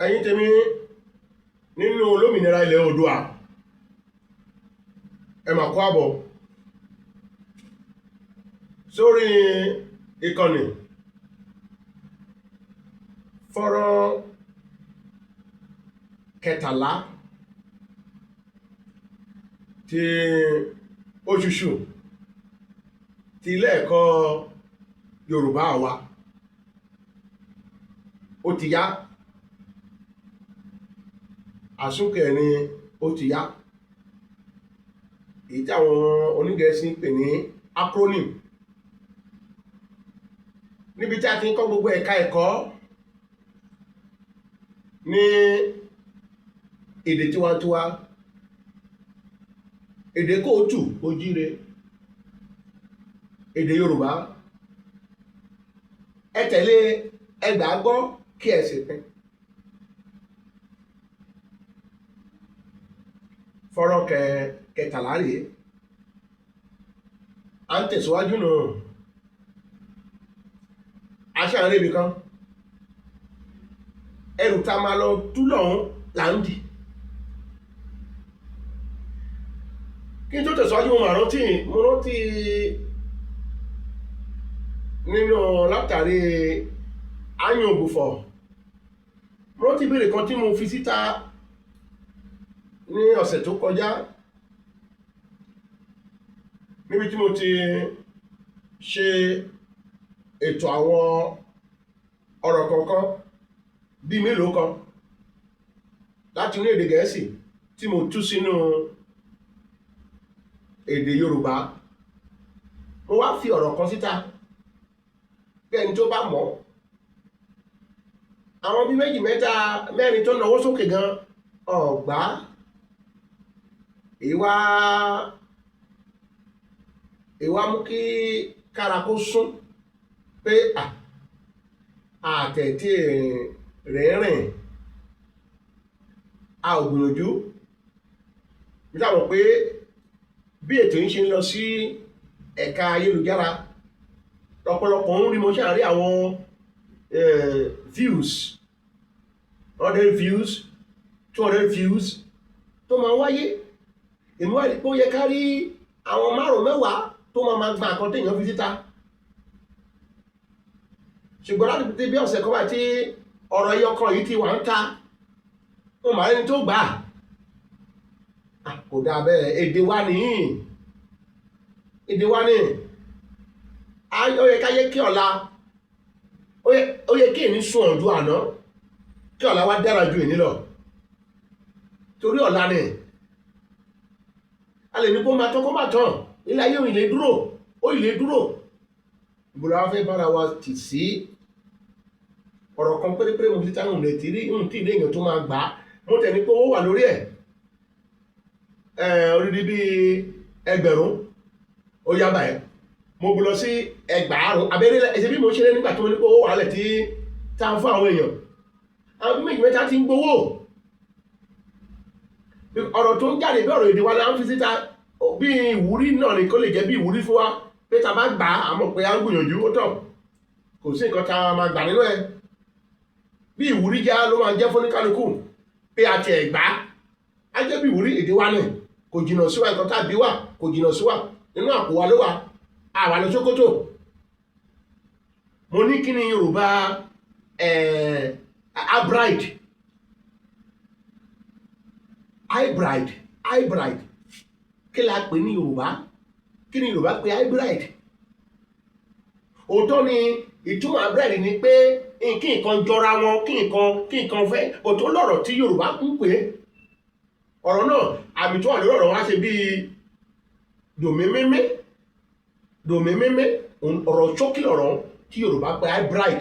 Ẹ̀yin tèmi nínú olómìnira ilẹ̀ Oòduà, ẹ mà kú àbọ̀ sórí ìkànnì fọ́nrán 13 ti oṣooṣù ti ilé ẹ̀kọ́ Yorùbá wa. Ó ti yá, àsúnkẹ̀ ni ó ti yá, èyí tí àwọn onígẹ̀ẹ́sì ń pè ní acronym, níbi tí a ti ń kọ́ gbogbo ẹ̀ka ẹ̀kọ́ ní èdè tiwantiwa, èdè kóòtù ojíire, èdè Yorùbá. Ẹ tẹ̀lé, ẹ gbà á gbọ́, kí ẹ sì pín. Fọ́nrán 13 rèé, à ń tẹ̀síwájú nù, aṣááre ibì kan, ẹrù tá a máa lọ tú lọ́hún là ń dì. Kí n tó tẹ̀síwájú, mo máa rántí, mo rántí nínú látàrí áyùn ògbùfọ̀, mo rántí ìbéèrè kan tí mo fi síta ní ọ̀sẹ̀ tó kọjá, níbi tí mo ti ṣe ètò àwọn ọ̀rọ̀ kọ̀ọ̀kan bíi mélòó kan láti inú èdè Gẹ̀ẹ́sì tí mo tú sínú èdè Yorùbá. Mo wá fi ọ̀rọ̀ kan síta pé ẹni tó bá mọ̀, àwọn bíi méjì, mẹ́ta, mẹ́rin tó nawọ́ sókè gan ọ̀gbá. Ìwà mú kí kára kó sún pé àtẹ̀tí rìnrìn a ò gbìyànjú. Nígbà mọ̀ pé bí ètò yìí ṣe ń lọ sí ẹ̀ka ayélujára, ọ̀pọ̀lọpọ̀ ń rí, mo ṣáà rí àwọn views, 100 views, 200 views tó máa ń wáyé. Èmi wá rí pé ó yẹ ká rí àwọn márùn mẹ́wàá tó máa máa gba nǹkan téèyàn fi síta, ṣùgbọ́n láti bí ọ̀sẹ̀ kan báyìí tí ọ̀rọ̀ ẹyọ kan yìí ti wà ń ta, mo máa ẹni tó gbà á kò dáa bẹ́ẹ̀. Èdè wa nìyí, èdè wa ní, ó yẹ ká yẹ kí ọ̀la, ó yẹ kí èní sùn ọ̀dún àná, kí ọ̀la wa dára ju èní lọ, torí ọ̀la ni. A lè ní kó máa tán, kó máa tán. Ilé ayé ò lè dúró, ó lè dúró. Ìbúra wa fẹ́ bára wa tì sí ọ̀rọ̀ kan pérépéré. Mo fi táwọn lè ti rí ohun tí ilé èèyàn tó máa gbà á. Mo tẹ̀ ní pé owó wà lórí ẹ̀, odidi bíi 1000, ó yá báyìí. Mo gbé lọ sí 2000 abẹ́rẹ́ ẹ̀ṣẹ̀ bí mo ṣeré nígbà tí mo ní pé owó wà lẹ̀ tí tá a fún àwọn èèyàn. Àwọn méjì mẹ́ta ti ń gbowó. Ọ̀rọ̀ tó ń jáde bí ọ̀rọ̀ èdè wa la ń fi síta, bí ìwúrí náà ni, kó lè jẹ́ bí ìwúrí fún wa pé tá a bá gbà á, àmọ́ pé a ń gbìyànjú. Ó tọ̀, kò sí nǹkan tá a máa gbà nínú ẹ̀, bí ìwúrí já ló máa jẹ́ fún oníkálukú pé a ti ẹ̀ gbà á, á jẹ́ bí ìwúrí. Èdè wa náà kò jìnnà sí wa, nǹkan tá a bí wa kò jìnnà sí wa, nínú àpò wa ló wà, àwa lọ Sókótó. Mo ní kí ni Yorùbá hybrid, hybrid, hybrid, kí la pè ní Yorùbá? Kí ni Yorùbá pè hybrid? Òótọ́ ni, ìtumọ̀ hybrid ni pé kí nǹkan jọra wọn, kí nǹkan kí nǹkan fẹ́. Òótọ́ lọ̀rọ̀ tí Yorùbá ń pè é. Ọ̀rọ̀ náà, àmì tó wà lórí ọ̀rọ̀ wa ṣe bíi dòmímímí, dòmímímí. Ọ̀rọ̀ ṣókí lọ̀rọ̀ tí Yorùbá pè hybrid.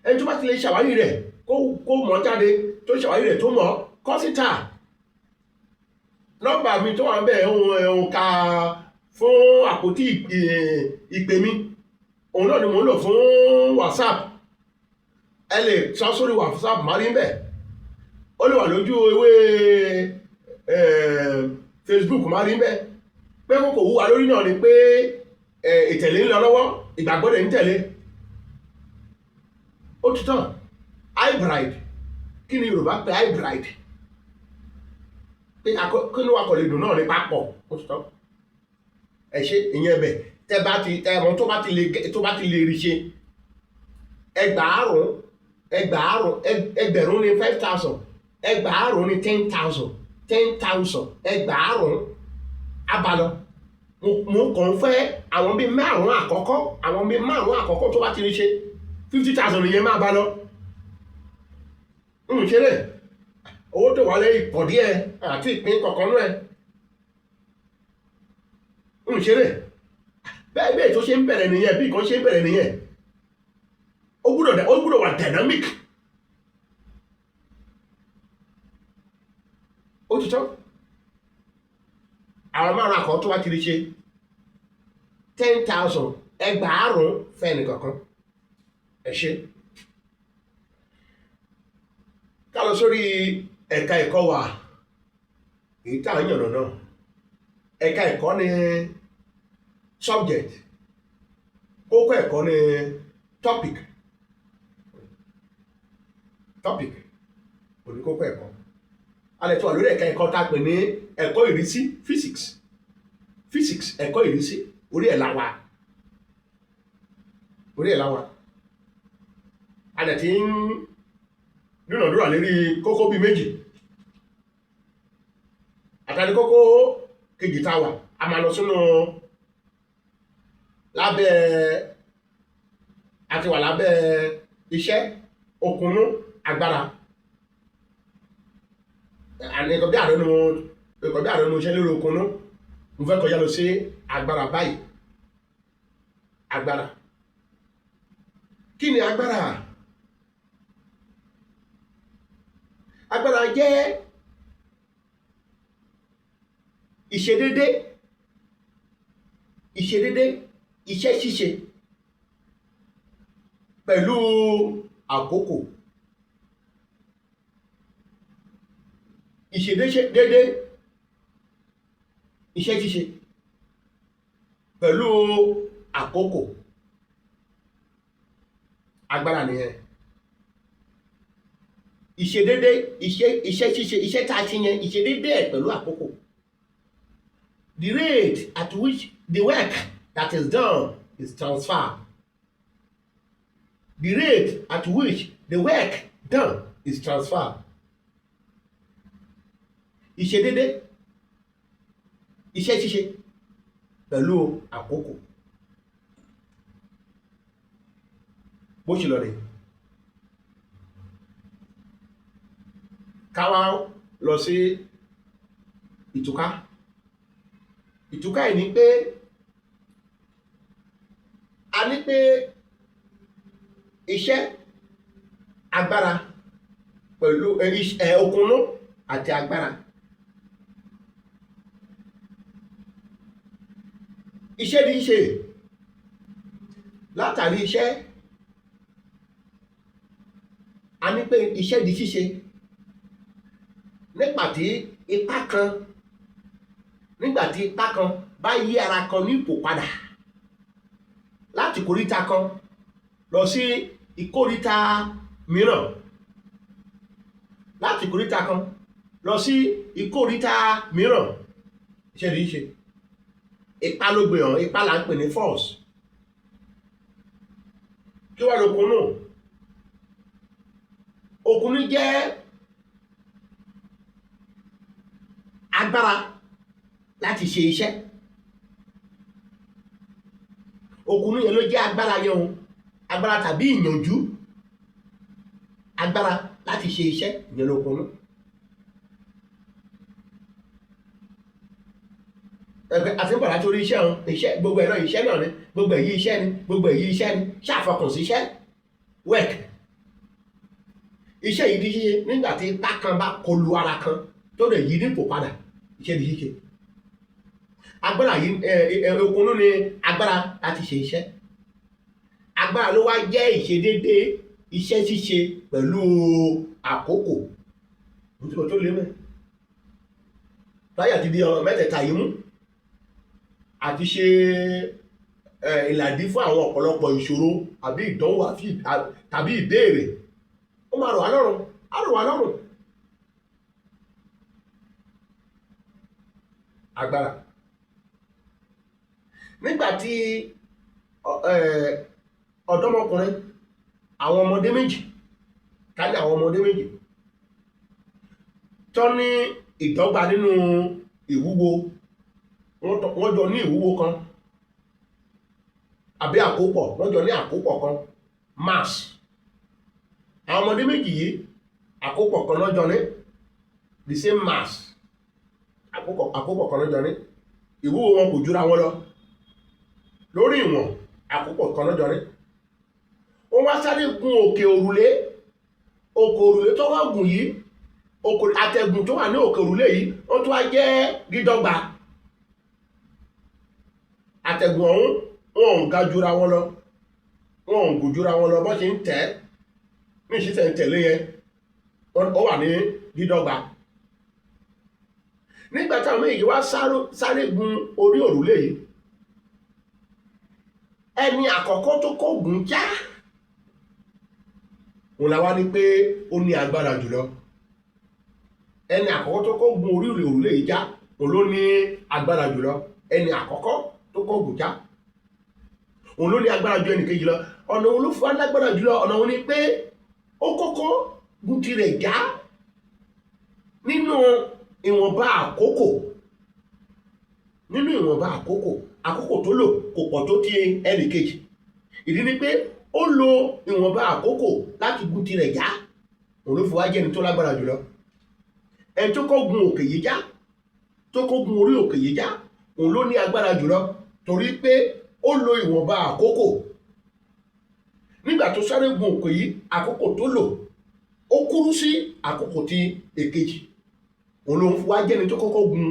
Ẹni tó bá ti lè ṣàwárí rẹ̀, kó mọ̀ jáde, tó ṣàwárí rẹ̀, tó mọ̀ kọ́ síta. Nọ́mbà mi tó wà ń bẹ̀, ohun ká fún àpótí ìpè mi, òun náà ni mò ń lò fún WhatsApp. Ẹ lè sọ sórí WhatsApp, má rí ń bẹ̀. Ó lè wà lójú ewé Facebook, má rí ń bẹ̀. Pé kókò wúwa lórí náà ni pé ìtẹ̀lé ń lọ lọ́wọ́, ìgbàgbọ́ dẹ̀ ń tẹ̀lé. Ó ti tán, hybrid. Kí ni Yorùbá pé hybrid? Pé kí ni wàá kọ̀ lè dùn náà ní papọ̀. Ó ti tán. Ẹ ṣe ìyẹn bẹ̀. Tẹ́ bá ti ẹ̀mọ́ tó bá ti lè rí ṣe, 5,000, 5,000, 1,000 ní 5,000, 5,000 ní 10,000, 10,000, 5,000 abalọ. Mo kàn fẹ́ àwọn bíi márùn-ún àkọ́kọ́, àwọn bíi márùn-ún àkọ́kọ́ tó bá ti rí ṣe, 50,000 nìyẹn máa bá lọ. Ń ṣeré owó tó wà lẹ́yìn pọ̀ díẹ̀ àti ìpín kọ̀ọ̀kan náà. Ń ṣeré bẹ́ẹ̀ bẹ́ẹ̀ tó ṣe ń bẹ̀rẹ̀ nìyẹn, bí nǹkan ṣe ń bẹ̀rẹ̀ nìyẹn. Ó gbúdọ̀ wà dynamic. Ó ti tán. Àwọn márùn àkọ́ tó wá ti rí ṣe, 10,000, 5,000 fẹ́ẹ̀nì kankan. Ẹ ṣe. Ká lọ sórí ẹ̀ka ẹ̀kọ́ wa èyí tá à ń yànnà náà. Ẹ̀ka ẹ̀kọ́ ni subject, kókó ẹ̀kọ́ ni topic. Topic òní kókó ẹ̀kọ́. A lè tún wà lórí ẹ̀ka ẹ̀kọ́ tá a pè ní ẹ̀kọ́ ìrísí, physics. Physics, ẹ̀kọ́ ìrísí, orí ẹ̀ la wà, orí ẹ̀ la wà. A lè ti ń dúnàdúrà lérí kókó bíi méjì àtàrí kókó kejì tá a wà. A máa lọ sínú lábẹ́, a ti wà lábẹ́ iṣẹ́, okùnú, agbára. Nǹkan bí àrùn, nǹkan bí àrùn iṣẹ́ lórí okùnú. Mo fẹ́ kọjá lọ sí agbára báyìí. Agbára, kí ni agbára? Agbára jẹ́ ìṣedédé, ìṣedédé iṣẹ́ ṣíṣe pẹ̀lú àkókò. Ìṣedédé iṣẹ́ ṣíṣe pẹ̀lú àkókò, agbára nìyẹn. Ìṣedédé iṣẹ́ ṣíṣe, iṣẹ́ tá a ṣe yẹn, ìṣedédé ẹ̀ pẹ̀lú àkókò. The rate at which the work that is done is transferred. The rate at which the work done is transferred. Ìṣedédé iṣẹ́ ṣíṣe pẹ̀lú àkókò. Bó ṣe lọ rèé. Ká wá lọ sí ìtúká. Ìtúká yìí ni pé a ní pé iṣẹ́, agbára pẹ̀lú okùnú àti agbára. Iṣẹ́ ní í ṣe látàrí iṣẹ́. A ní pé iṣẹ́ di ṣíṣe nígbà tí ipá kan, nígbà tí ipá kan bá yí ara kan ní ipò padà láti ìkóríta kan lọ sí ìkóríta mìíràn, láti ìkóríta kan lọ sí ìkóríta mìíràn. Iṣẹ́ di ṣíṣe, ipá ló gbé hàn. Ipá là ń pè ní force. Kí wá lókunú? Òkùnú jẹ́ agbára láti ṣe iṣẹ́. Òkùnú yẹn ló jẹ́ agbára yẹn o, agbára tàbí ìyànjú, agbára láti ṣe iṣẹ́ yẹn lókunú. Ẹgbẹ́ àti ń bọ̀ láti orí iṣẹ́ ọ̀hún. Iṣẹ́ gbogbo ẹ̀ náà, iṣẹ́ náà ni gbogbo èyí, iṣẹ́ ni gbogbo èyí, iṣẹ́ ni. Ṣàfọkàn sí iṣẹ́, work. Iṣẹ́ yìí di ṣíṣe nígbà tí ipá kan bá kọlu ara kan tó lè yí nípò padà. Iṣẹ́ di ṣíṣe. Agbára yìí, ẹ okùnú ni agbára láti ṣe iṣẹ́. Agbára ló wá jẹ́ ìṣedédé iṣẹ́ ṣíṣe pẹ̀lú àkókò tó lé mẹ́ láyà ti di ọ̀rọ̀ mẹ́tẹ̀ẹ̀ta yìí mú àti ṣe ìlàdí fún àwọn ọ̀pọ̀lọpọ̀ ìṣòro àbí ìdánwò tàbí ìbéèrè. Ó máa rọ̀ wá lọ́rùn, á rọ̀. wá lọ́rùn. Agbára. Nígbà tí ọ̀dọ́mọkùnrin, àwọn ọmọdé méjì, ká ní àwọn ọmọdé méjì tó ní ìdọ́gba nínú ìwúwo, wọ́n jọ ní ìwúwo kan àbí àkópọ̀, wọ́n jọ ní àkópọ̀ kan, mass. Àwọn ọmọdé méjì yìí, àkópọ̀ kan lọ́jọ́ ní, the same mass, àkópọ̀ kan lọ́jọ́ ní. Ìwúwo wọn kò jura wọn lọ lórí ìwọ̀n, àkópọ̀ kan lọ́jọ́ ní. Wọ́n wá sáré gun òkè òrùlé. Òkè òrùlé tó wá gùn yìí, àtẹ̀gùn tó wà ní òkè òrùlé yìí, wọ́n tún wá jẹ́ dídọ́gba. Àtẹ̀gùn ọ̀hún, wọn ò ga jura wọn lọ, wọn ò gùn jura wọn lọ. Bọ́n ṣe ń tẹ̀ ní ìṣiṣẹ́ ń tẹ̀lé yẹn, ó wà ní dídọ́gba. Nígbà táwọn méjì wá sáré gun orí òrùlé yìí, ẹni àkọ́kọ́ tó kó gùn já, òun la wá ní pé ó ní agbára jùlọ. Ẹni àkọ́kọ́ tó kó gun orí òrùlé yìí já, òun ló ní agbára jùlọ. Ẹni àkọ́kọ́ tó kó gùn já, òun ló ní agbára ju ẹnì kejì lọ. Ọ̀nà wo ló fún alágbára jùlọ? Ọ̀nà wo ni pé ó kọ́kọ́ gun tirẹ̀ já nínú ìwọ̀nba àkókò, nínú ìwọ̀nba àkókò, àkókò tó lò kò pọ̀ tó ti ẹnì kejì. Ìdí ni pé ó lo ìwọ̀nba àkókò láti gun tirẹ̀ já, òun ló fi wá jẹ́ ẹni tó lágbára jùlọ. Ẹni tó kọ́ gun òkè yìí já, tó kọ́ gun orí òkè yìí já, òun ló ní agbára jùlọ, torí pé ó lo ìwọ̀nba àkókò. Nígbà tó sáré gun òkè yìí, àkókò tó lò ó kúrú sí àkókò tí èkejì, òun ló wá jẹ́ni tó kọ́kọ́ gun,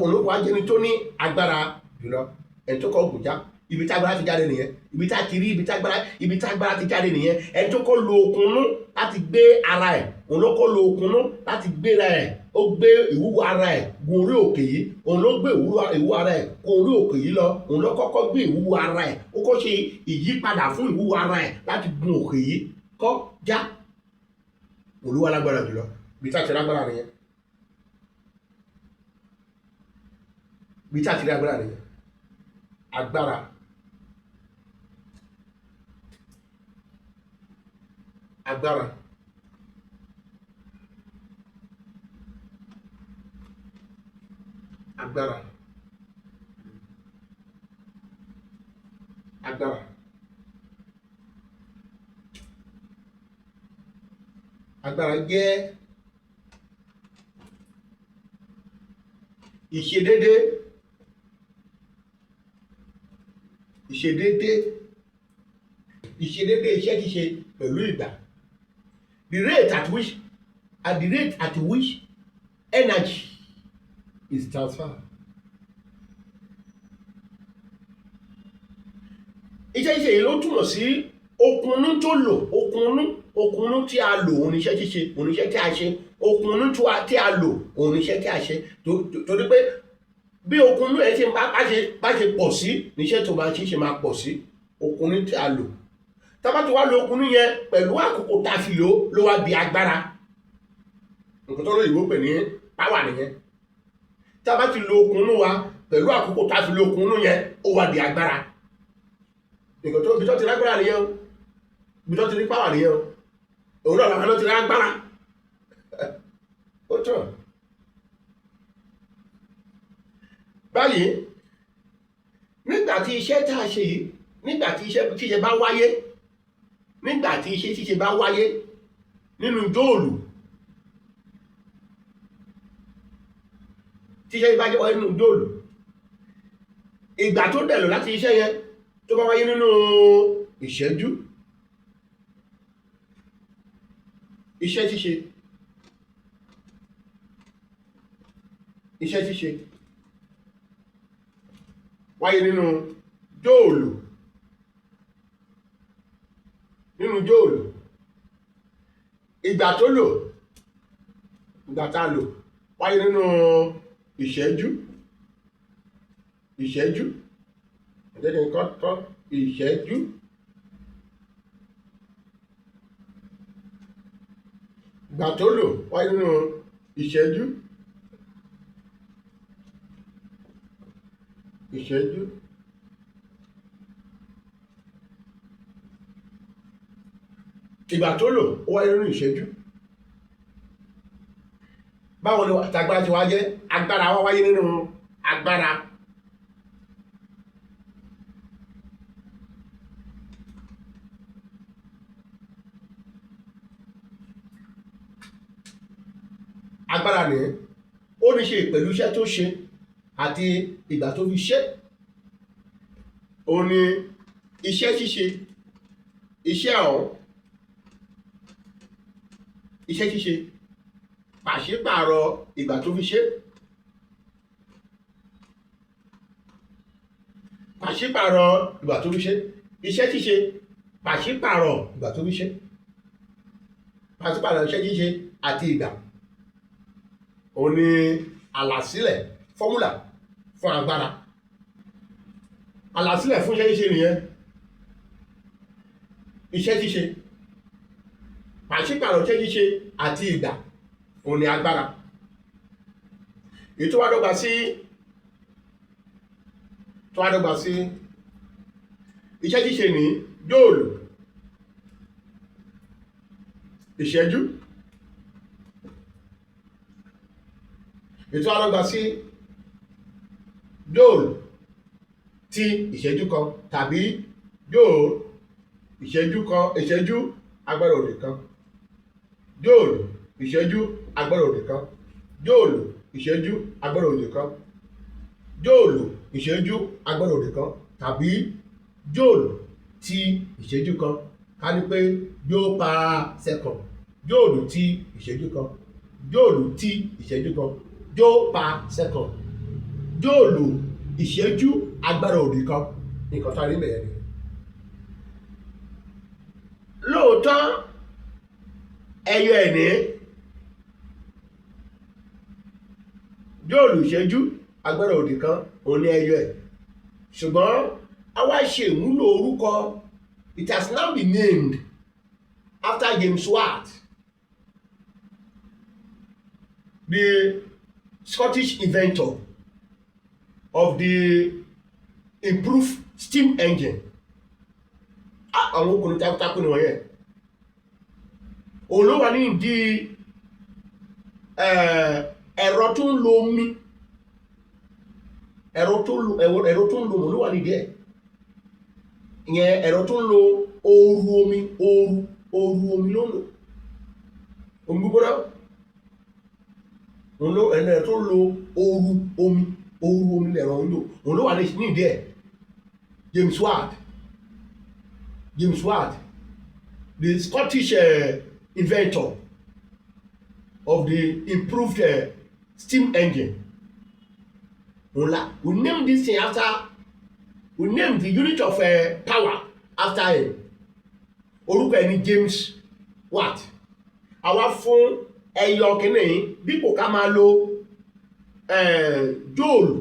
òun ló wá jẹ́ni tó ní agbára jùlọ. Ẹni tó kọ́ gùn já, ibi tí agbára ti jáde nìyẹn. Ibi tí a ti rí ibi tí agbára ti jáde nìyẹn. Ẹni tó kọ́ lo okunnú láti gbé ara ẹ̀, òun ló kọ́ lo okunnú láti gbéra ẹ̀, ó gbé ìwúwo ara ẹ̀ gun orí òkè yìí, òun ló gbé ìwúwo ara ẹ̀ gun orí òkè yìí lọ, òun ló kọ́kọ́ gbé ìwúwo ara ẹ̀, ó kọ́ ṣe ìyípadà fún ìwúwo ara ẹ̀ láti gun òkè yìí kọ́ já, òun ló wá lágbára jùlọ. Ibi tí a ti lágbára nìyẹn. Ibi tí a ti lágbára nìyẹn. Agbára. Agbára. Agbára. Agbára. Agbára jẹ́ ìṣedédé, ìṣedédé, ìṣedédé iṣẹ́ ṣíṣe pẹ̀lú ìgbà. The rate at which, at the rate at which energy is transferred. Iṣẹ́ ṣíṣe yìí ló túmọ̀ sí okunnú tó lò, okunnú, okunnú tí a lò, òun ni iṣẹ́ ṣíṣe, òun ni iṣẹ́ tí a ṣe. Okunnú tí a lò, òun ni iṣẹ́ tí a ṣe. Torí pé bí okunnú ẹ ṣe bá ṣe pọ̀ sí, ní iṣẹ́ tó bá ṣe ṣe máa pọ̀ sí. Okunnú tí a lò. Tá bá ti wá lo okunnú yẹn pẹ̀lú àkókò tá a fi lò, ló wá di agbára. Nǹkan tó lóyìnbó pè ní power nìyẹn. Tá bá ti lo okunnú wa pẹ̀lú àkókò tá a fi lo okunnú yẹn, ó wá di agbára. Nǹkan tó ibi tó ti lágbára nìyẹn o. Ibi tó ti ní power nìyẹn o. Òun náà làwọn náà ti lágbára. Ó tàn. Báyìí, nígbà tí iṣẹ́ tá a ṣe yìí, nígbà tí iṣẹ́ ṣíṣe bá wáyé, nígbà tí iṣẹ́ ṣíṣe bá wáyé nínú jóòlù, tí iṣẹ́ bá wáyé nínú jóòlù, ìgbà tó dẹ̀ lò láti iṣẹ́ yẹn tó bá wáyé nínú ìṣẹ́jú, iṣẹ́ ṣíṣe, iṣẹ́ ṣíṣe wáyé nínú jóòlù, nínú jóòlù, ìgbà tó lò, ìgbà tá a lò wáyé nínú ìṣẹ́jú, ìṣẹ́jú, ẹ jẹ́ kí n kọ́ tọ́ ìṣẹ́jú. Ìgbà tó lò wáyé nínú ìṣẹ́jú. Ìṣẹ́jú. Ìgbà tó lò ó wáyé nínú ìṣẹ́jú. Báwo ni tàgbára ti wá jẹ́? Agbára wá wáyé nínú agbára. Agbára ni ó ní ṣe pẹ̀lú iṣẹ́ tó ṣe àti ìgbà tó fi ṣe. Ó ní iṣẹ́ ṣíṣe, iṣẹ́ ọ̀hún, iṣẹ́ ṣíṣe, pàṣípààrọ̀ ìgbà tó fi ṣe. Pàṣípààrọ̀ ìgbà tó fi ṣe. Iṣẹ́ ṣíṣe, pàṣípààrọ̀ ìgbà tó fi ṣe. Pàṣípààrọ̀ iṣẹ́ ṣíṣe àti ìgbà. Ó ní àlàsílẹ̀, fọ́múlà fún agbára. Àlàsílẹ̀ fún iṣẹ́ ṣíṣe nìyẹn. Iṣẹ́ ṣíṣe, pàṣípààrọ̀ iṣẹ́ ṣíṣe àti ìgbà, òun ni agbára. Èyí tó wá dọ́gba sí iṣẹ́ ṣíṣe ní jóòlù ìṣẹ́jú. Èyí tó wá dọ́gba sí jóòlù tí ìṣẹ́jú kan tàbí jóòlù ìṣẹ́jú kan, ìṣẹ́jú agbára òdì kan, jóòlù ìṣẹ́jú agbára òdì kan, jóòlù ìṣẹ́jú agbára òdì kan, jóòlù ìṣẹ́jú agbára òdì kan tàbí jóòlù tí ìṣẹ́jú kan. Ká ní pé joule per second, jóòlù tí ìṣẹ́jú kan, jóòlù tí ìṣẹ́jú kan, joule per second, jóòlù ìṣẹ́jú agbára òdì kan. Nǹkan tá a rí bẹ̀rẹ̀ ni. Lóòótọ́, ẹyọ ẹ̀ ní jóòlù ìṣẹ́jú agbára òdì kan, òun ní ẹyọ ẹ̀, ṣùgbọ́n a wá ṣe ìmúlò orúkọ. It has now been named after James Watt, the Scottish inventor of the improved steam engine. Àwọn ọkùnrin takuntakun ni wọ̀nyẹn. Òun ló wà ní ìdí ẹ̀rọ tó ń lo omi, ẹ̀rọ tó ń lo, òun ló wà nídìí ẹ̀. Ìyẹn ẹ̀rọ tó ń lo ooru omi, ooru omi ló ń lò, omi gbígbóná. Òun ló ẹ̀rọ tó ń lo ooru omi, ooru omi lẹ̀rọ ń lò. Òun ló wà ní ìdí ẹ̀. James Watt, James Watt, the Scottish inventor of the improved steam engine. Òun la we name this thing after. We name the unit of power after him. Orúkọ ẹ̀ ní James Watt. Àwa fún ẹyọ kìíní, dípò ká máa lo jóòlù.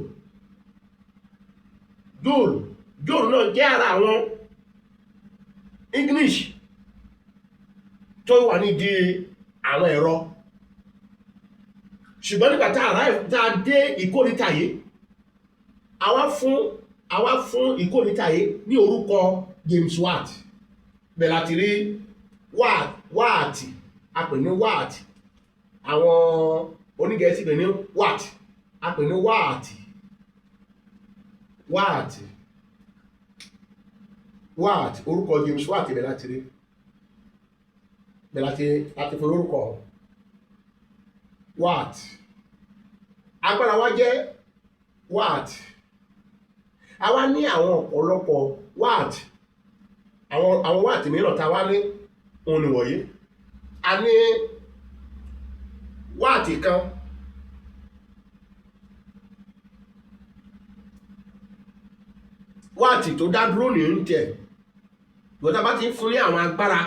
Jóòlù náà jẹ́ ara àwọn English tó wà nídìí àwọn ẹ̀rọ, ṣùgbọ́n nígbà tá a tá a dé ìkórìtà yìí, àwa fún ìkórìtà yìí ní orúkọ James Watt. Bẹ́ẹ̀ láti rí watt, wáàtì, a pè ní watt. Àwọn onígẹ̀ẹ́sì pè ní watt, a pè ní wáàtì, wáàtì, watt. Orúkọ James Watt, bẹ́ẹ̀ láti rí, bẹ́ẹ̀ láti fún lórúkọ watt. Agbára wa jẹ́ watt. A wá ní àwọn ọ̀pọ̀lọpọ̀ watt. Àwọn watt mìíràn tá a wá ní òun nìwọ̀nyí. A ní watt kan watt tó dá dúró ní ń tẹ̀ ìwọ́n. Tá a bá ti ń fún ní àwọn agbára,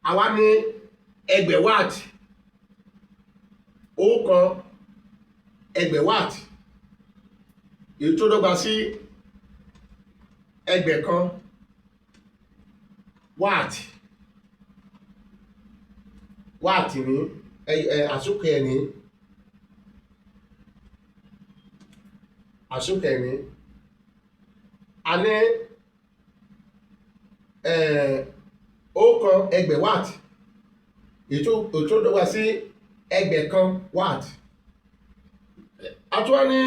a wá ní ẹgbẹ̀ watt, 1 ẹgbẹ̀ watt, èyí tó dọ́gba sí 1,000 watt. Watt ní Àsúkè ẹ̀ ní, àsúkè ẹ̀ ní, a ní 1 ẹgbẹ̀ watt, ètò dọ́gba sí 1,000 watt. A tún wá ní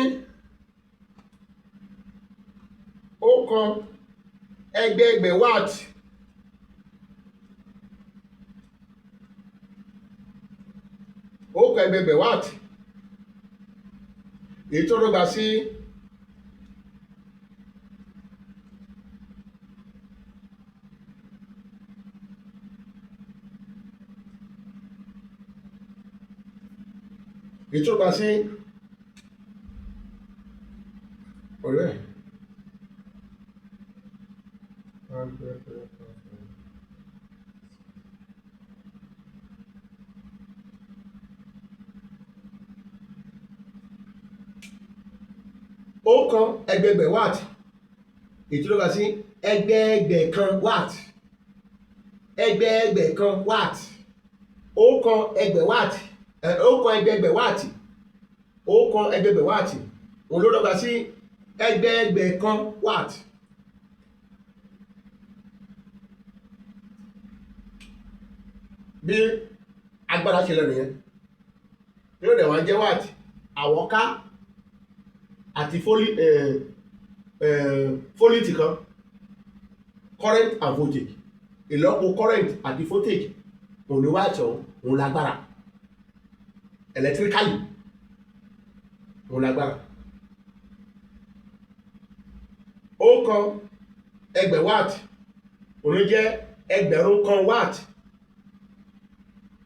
1 ẹgbẹ̀ẹgbẹ̀ watt, 1 ẹgbẹ̀ẹgbẹ̀ watt, èyí tó dọ́gba sí ọ̀rẹ́. One, two, three, four, five. 1 ẹgbẹ̀gbẹ̀ watt, èyí tó dọ́gba sí 1,000 watt, 1,000 watt, 1 ẹgbẹ̀ watt, 1 ẹgbẹ̀gbẹ̀ watt, 1 ẹgbẹ̀gbẹ̀ watt, òun ló dọ́gba sí 1,000 watt. Bí agbára ṣe lọ nìyẹn. Yóò dẹ̀ wá jẹ́ watt, àwọ̀ká àti volt kan, current and voltage, ìlọ́po current àti voltage, òun ni watt ọ̀hún. Òun lágbára electrically, òun lágbára. 1 ẹgbẹ̀ watt, òun ló jẹ́ 1,000 watt.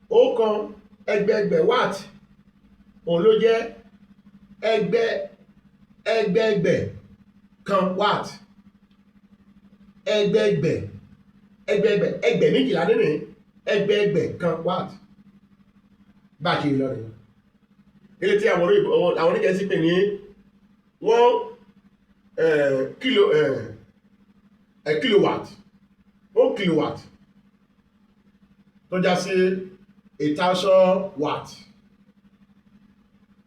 1 ẹgbẹ̀ẹgbẹ̀ watt, òun ló jẹ́ ẹgbẹ̀ẹgbẹ̀ 1 watt. Ẹgbẹ̀ẹgbẹ̀, ẹgbẹ̀ẹgbẹ̀, ẹgbẹ̀ méjìlá nínú 1,000 watt. Bá a ṣe lọ nìyẹn. Ilé tí àwọn onígẹ̀ẹ́sì pè ní 1 kilowatt, 1 kilowatt tó já sí 1,000 watt.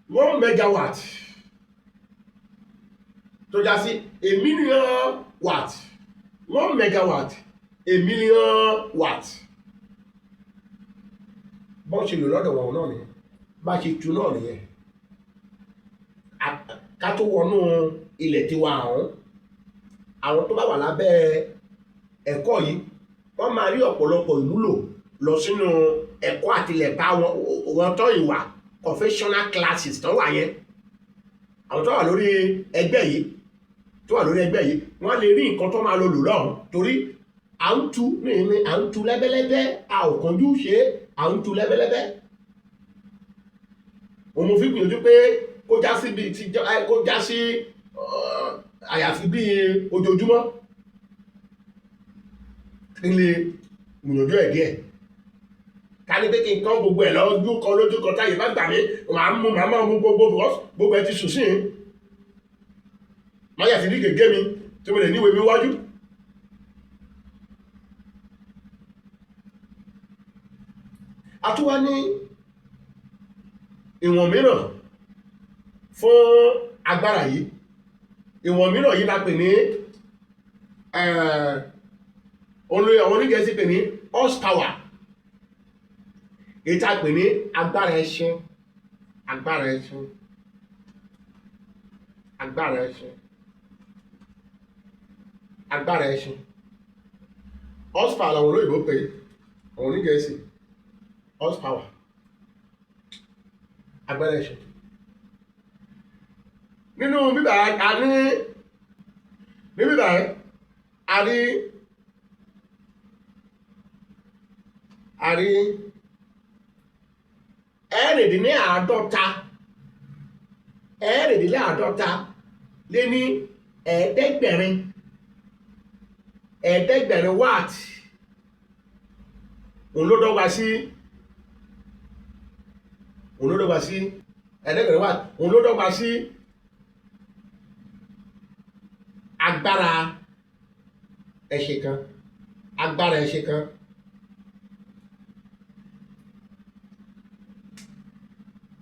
1 megawatt tó já sí 1 million watt. 1 megawatt, 1 million watt. Bọ́n ṣe lò lọ́dọ̀ wọn náà nìyẹn, bá ṣe tu náà nìyẹn. Ká tó wọnú ilẹ̀ tiwa ọ̀hún, àwọn tó bá wà lábẹ́ ẹ̀kọ́ yìí, wọ́n máa rí ọ̀pọ̀lọpọ̀ ìwúlò lọ sínú ẹ̀kọ́ àtilẹ̀bá wọn, wọn tó ìwà confessional classes tó wà yẹn. Àwọn tó wà lórí ẹgbẹ́ yìí, tó wà lórí ẹgbẹ́ yìí, wọ́n lè rí nǹkan tó máa lọ lò lọ́hùn, torí à ń tu ní à ń tu lẹ́bẹ́lẹ́bẹ́, a ò kánjú ṣe é, à ń tu lẹ́bẹ́lẹ́bẹ́. Òun mo fi gbìyànjú pé kó já sí bíi ti kó já sí àyàfi bíi ojoojúmọ́, kí n lè gbìyànjú ẹ̀ díẹ̀. Ká ní pé kí n kán gbogbo ẹ̀ lójú kan, lójú kan, táyé bá gbà mí, màá mú, màá máa mú gbogbo, because gbogbo ẹ ti sùn sí i. Má yà sí ní gègé mi tí mo lè níwèé mi wájú. A tún wá ní ìwọ̀n mìíràn fún agbára yìí. Ìwọ̀n mìíràn yìí la pè ní olóyè, àwọn onígẹ̀ẹ́sì pè ní horsepower, èyí tá a pè ní agbára ẹṣin, agbára ẹṣin, agbára ẹṣin, agbára ẹṣin. Horsepower làwọn olóyìnbó pè é, àwọn onígẹ̀ẹ́sì, horsepower, agbára ẹṣin. Nínú bíbà a ní ní bíbà a rí 46, 846 ẹ̀ẹ́dẹ́gbẹ̀rin watt, òun ló dọ́gba sí 800 watt, òun ló dọ́gba sí agbára ẹṣin kan, agbára ẹṣin kan.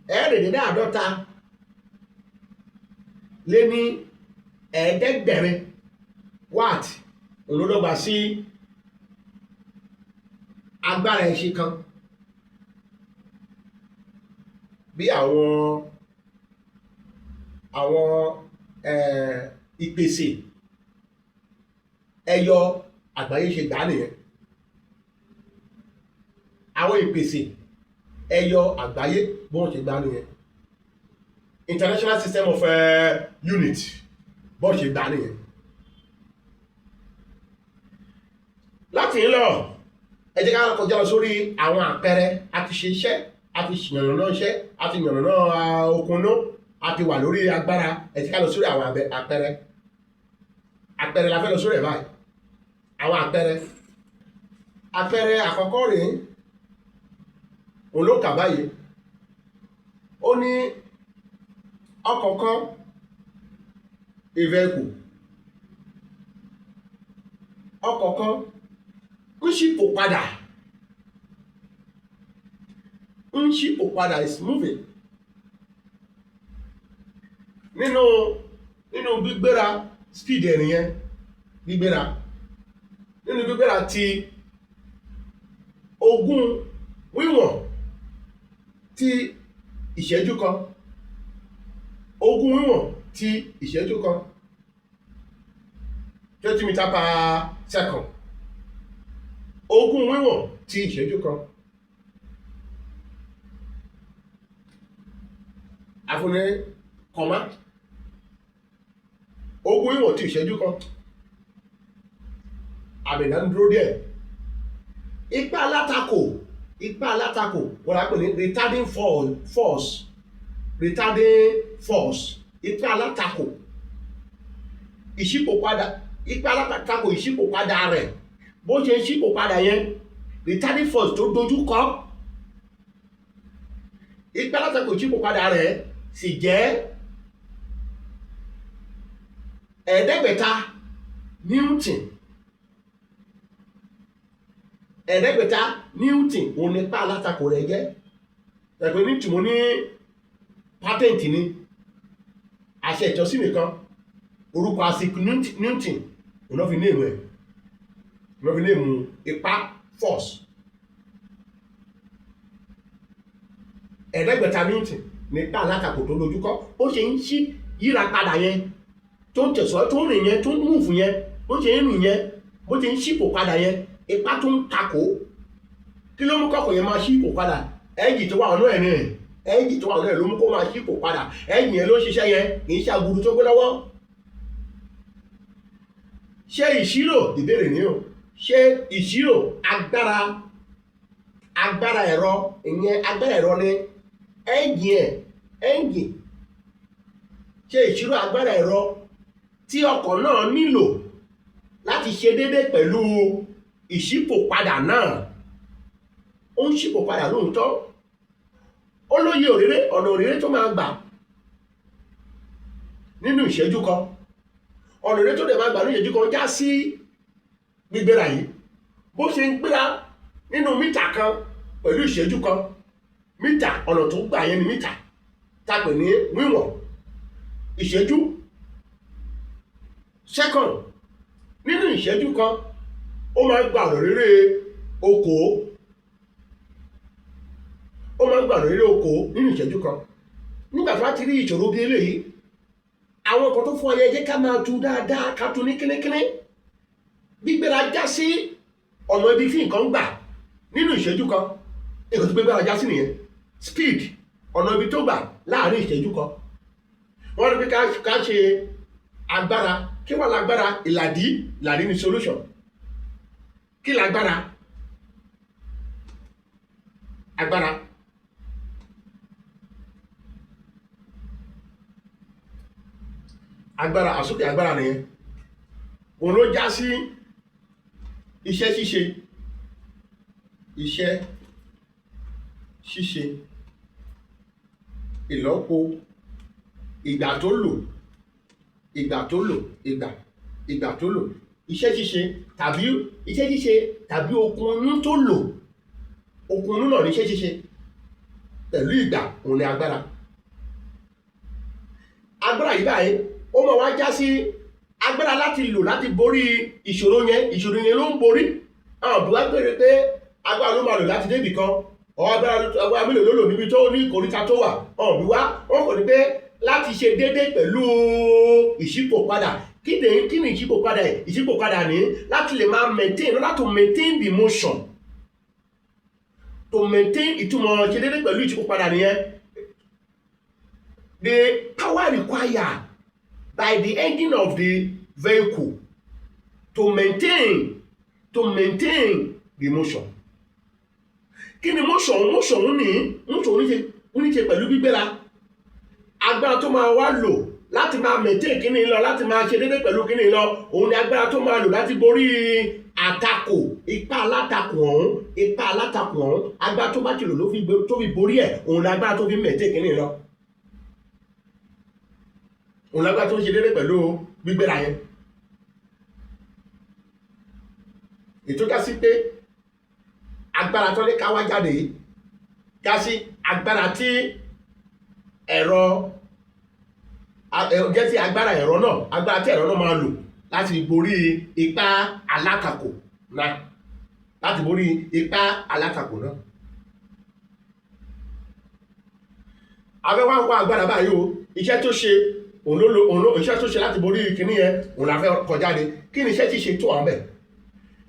7,646 watt òun ló dọ́gba sí agbára ẹṣin kan. Bí àwọn ìpèsè ẹyọ àgbáyé ṣe gbà á nìyẹn. Àwọn ìpèsè ẹyọ àgbáyé, bí wọ́n ṣe gbà á nìyẹn. International System of Unit, bó ṣe gbà á nìyẹn. Láti ń lọ, ẹ jẹ́ ká kọjá lọ sórí àwọn àpẹẹrẹ. A ti ṣe iṣẹ́, a ti yànnàná iṣẹ́, a ti yànnàná okun náà, a ti wà lórí agbára. Ẹ jẹ́ ká lọ sórí àwọn àpẹẹrẹ. Àpẹẹrẹ la fẹ́ lọ sórí ẹ̀ báyìí. Àwọn àpẹẹrẹ. Àpẹẹrẹ àkọ́kọ́ rèé, òun ló kà báyìí. Ó ní ọkọ̀ kan, a vehicle, ọkọ̀ kan ń ṣípò padà, ń ṣípò padà, is moving, nínú gbígbéra, speed ẹ̀ nìyẹn, gbígbéra, nínú gbígbéra ti 20 wíwọ̀n ti ìṣẹ́jú kan, 20 wíwọ̀n ti ìṣẹ́jú kan, 20 meter per second, 20 wíwọ̀n ti ìṣẹ́jú kan. Àfúnni comma, 20 wíwọ̀n ti ìṣẹ́jú kan, àmì ìdánudúró díẹ̀. Ipá alátakò, ipá alátakò wọ́n á pè ní retarding force, retarding force, ipá alátakò ìṣípòpadà, ipá alátakò ìṣípòpadà rẹ̀, bó ṣe ń ṣípòpadà yẹn, retarding force tó dojú kọ ipá alátakò ìṣípòpadà rẹ̀ sì jẹ́ 500 newton. 500 newton òun ní ipá alátakò rẹ̀ jẹ́. Ẹ̀pẹ́ newton, mo ní patent ni, àṣẹ ìtọ́sí nìkan, orúkọ Isaac Newton òun náà fi name ẹ̀, òun náà fi name ipá, force. 500 newton ní ipá alátakò tó dojúkọ. Ó ṣe ń ṣí yíra padà yẹn, tó ń tẹ̀sọ́, tó ń rìn yẹn, tó ń move yẹn, bó ṣe ń rìn yẹn, bó ṣe ń ṣípò padà yẹn, ipá tó ń takò. Kí ló mú kọ́kọ́ yẹn máa ṣípò padà? Ẹ́ńjì tó wà ọ̀nà ẹ̀ ní, ẹ́ńjì tó wà ọ̀nà ẹ̀ ló mú kó máa ṣípò padà. Ẹ́ńjì yẹn ló ń ṣiṣẹ́ yẹn, kì í ṣe agudu tó gbé lọ́wọ́. Ṣe ìṣirò, ìbéèrè ni o, ṣe ìṣirò agbára ẹ̀rọ ìyẹn, agbára ẹ̀rọ ni ẹ́ńjì ẹ̀, ẹ́ńjì. Ṣe ìṣirò agbára ẹ̀rọ tí ọkọ̀ náà nílò láti ṣe déédé pẹ̀lú ìṣípòpadà náà. Ó ń ṣípòpadà lóòótọ́, ó lóye òréré, ọ̀nà òréré tó máa gbà nínú ìṣẹ́jú kan. Ọ̀nà òréré tó dẹ̀ máa gbà nínú ìṣẹ́jú kan já sí gbígbéra yìí. Bó ṣe ń gbéra nínú mítà kan pẹ̀lú ìṣẹ́jú kan, mítà, ọ̀nà tó gbà yẹn ni mítà tá a pè ní wíwọ̀n ìṣẹ́jú, second. Nínú ìṣẹ́jú kan, ó máa ń gba ọ̀nà réré 20, ó máa ń gba ọ̀nà réré 20 nínú ìṣẹ́jú kan. Nígbà tó bá ti rí ìṣòro bí eléyìí, àwọn nǹkan tó fún ọ yẹ, jẹ́ ká máa tu dáadáa, ká tu ní kínníkínní. Gbígbéra já sí ọ̀nà ibi tí nǹkan ń gbà nínú ìṣẹ́jú kan. Nǹkan tó gbégbára já sí nìyẹn, speed, ọ̀nà ibi tó gbà láàrin ìṣẹ́jú kan. Wọ́n rí pé ká ṣe agbára. Kí wà lágbára? Ìlàdí, ìlàdí ni solution. Kí lágbára? Agbára agbára àsókè, agbára nìyẹn. Òun ló já sí iṣẹ́ ṣíṣe, iṣẹ́ ṣíṣe ìlọ́po ìgbà tó lò, ìgbà tó lò, ìgbà tó lò, iṣẹ́ ṣíṣe tàbí iṣẹ́ ṣíṣe tàbí okun inú tó lò. Okun inú náà ní iṣẹ́ ṣíṣe. pẹ̀lú ìgbà òun ni agbára. Agbára yìí báyìí, ó máa wá já sí agbára láti lò láti borí ìṣòro yẹn. Ìṣòro yẹn ló ń borí. Àwọn òbí wa pèrè pé agbára ló máa lò láti débì kan ọ, agbára mélòó ló lò níbi tó ní ìkóríta tó wà. Àwọn òbí wa wọn kò ní pé láti ṣe déédéé pẹ̀lú ìṣípòpadà. Kí ni ìṣípòpadà ẹ̀? Ìṣípòpadà ní láti lè máa maintain, in order to maintain the motion, to maintain. Ìtumọ̀ ṣe déédéé pẹ̀lú ìṣípòpadà nìyẹn. The power required by the engine of the vehicle to maintain the motion. Kí ni motion? Motion ní ṣe pẹ̀lú gbígbéra. Agbára tó máa wá lò láti máa maintain kíní lọ, láti máa ṣe déédéé pẹ̀lú kíní lọ, òun ni agbára tó máa lò láti borí àtakò, ipá alátakò ọ̀hún. Agbára tó bá ti lò ló fi tó fi borí ẹ̀, òun ni agbára tó fi maintain kíní lọ, òun lágbára tó ń ṣe déédéé pẹ̀lú gbígbéra yẹn. Ètò já sí pé agbára tó ní ká wá jáde yìí já sí agbára tí ẹ̀rọ jẹ́ sí agbára ẹ̀rọ náà, agbára tí ẹ̀rọ náà máa lò láti borí ipá alátakò náà, láti borí ipá alátakò náà. A fẹ́ wá wá agbára báyìí o. Iṣẹ́ tó ṣe òun ló lo òun ló iṣẹ́ tó ṣe láti borí kíní yẹn, òun la fẹ́ kọ jáde. Kí ni iṣẹ́ tí ṣe tó wà ń bẹ̀?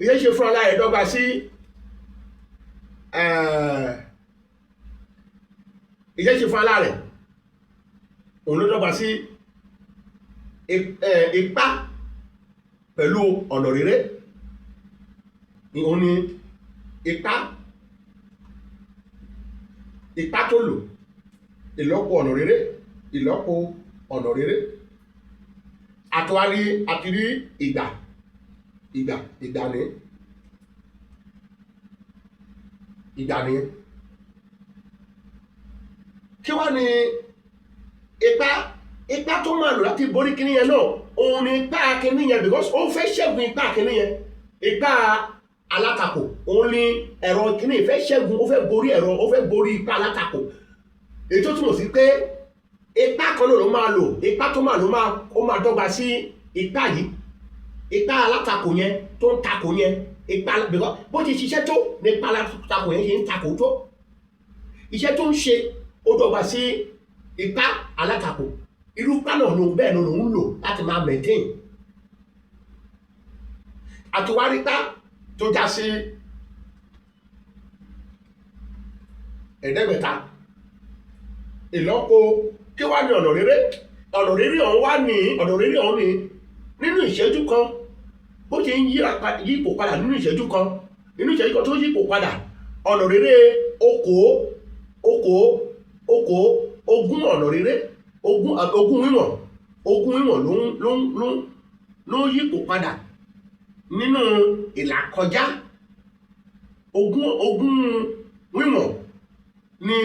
Iṣẹ́ ṣe fúnra láì dọ́gba sí iṣẹ́ ṣe fúnra lára rẹ̀, òun ló dọ́gba sí ipá pẹ̀lú ọ̀nà rere. Òun ni ipá tó lò ìlọ́po ọ̀nà rere, ìlọ́po ọ̀nà rere. Àtúwárí àti rí ìgbà ní ìgbà ní. Kí wá ní ipá tó máa lò láti borí kíní yẹn náà? Òun ni ipá kíní yẹn, because ó fẹ́ ṣẹ́gun ipá kíní yẹn, ipá alátakò. Òun ni ẹ̀rọ kíní fẹ́ ṣẹ́gun, ó fẹ́ borí ẹ̀rọ, ó fẹ́ borí ipá alátakò. Èyí tó túmọ̀ sí pé ipá kan náà ló máa lò. Ipá tó máa lò máa ó máa dọ́gba sí ipá yìí, ipá alátakò yẹn tó ń takò yẹn. Ipá, because bó ti ṣiṣẹ́ tó ní ipá alátakò yẹn ṣe ń takò tó. Iṣẹ́ tó ń ṣe, ó dọ́gba sí ipá alátakò. Irú ipá náà ló bẹ́ẹ̀ ló ń lò láti máa maintain. Àtiwárípá tó já sí 500 ìlọ́po. Kí wá ní ọ̀nà rere? Ọ̀nà rere ọ̀hún wá ní ọ̀nà rere ọ̀hún ní nínú ìṣẹ́jú kan, bó ṣe ń yípo padà nínú ìṣẹ́jú kan, nínú ìṣẹ́jú kan tó yípo padà, ọ̀nà rere okòó okòó okòó 20, ọ̀nà rere 20, 20 wíwọ̀n, 20 wíwọ̀n ló ń yípo padà nínú ìlàkọjá. 20 wíwọ̀n ní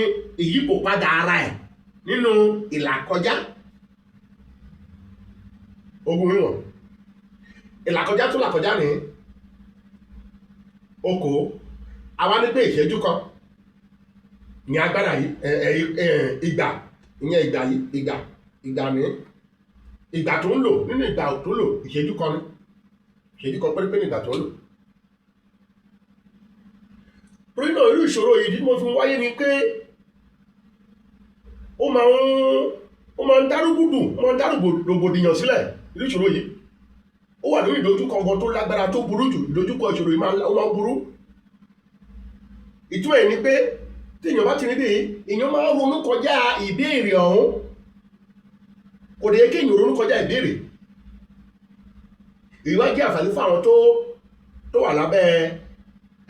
ìyípo padà ara ẹ̀ nínú ìlàkọjá. 20 wíwọ̀n ìlàkọjá tó làkọjá ní okòó. Àwa ní pé ìṣẹ́jú kan ní agbára yìí, ẹ ẹ ẹ ìgbà ìyẹn, ìgbà yìí, ìgbà ní ìgbà tó ń lò, nínú ìgbà tó lò, ìṣẹ́jú kan ní, ìṣẹ́jú kan pérépéré ní ìgbà tó ń lò. Torí náà, irú ìṣòro yìí tí mo fi wáyé ni pé ó máa ń dárúgùdù, ó máa ń dárúgbò rògbòdìyàn sílẹ̀. Irú ìṣòro yìí, ó wà lórí ìdojúkọ gan tó lágbára, tó burú jù. Ìdojúkọ ìṣòro yìí ó máa ń burú. Ìtumọ̀ ẹ̀ ni pé tí èèyàn bá ti rí bí èèyàn máa ń ronú kọjá ìbéèrè ọ̀hún, kò dé kí èèyàn ronú kọjá ìbéèrè. Èyí wá jẹ́ àǹfààní fún àwọn tó wà lábẹ́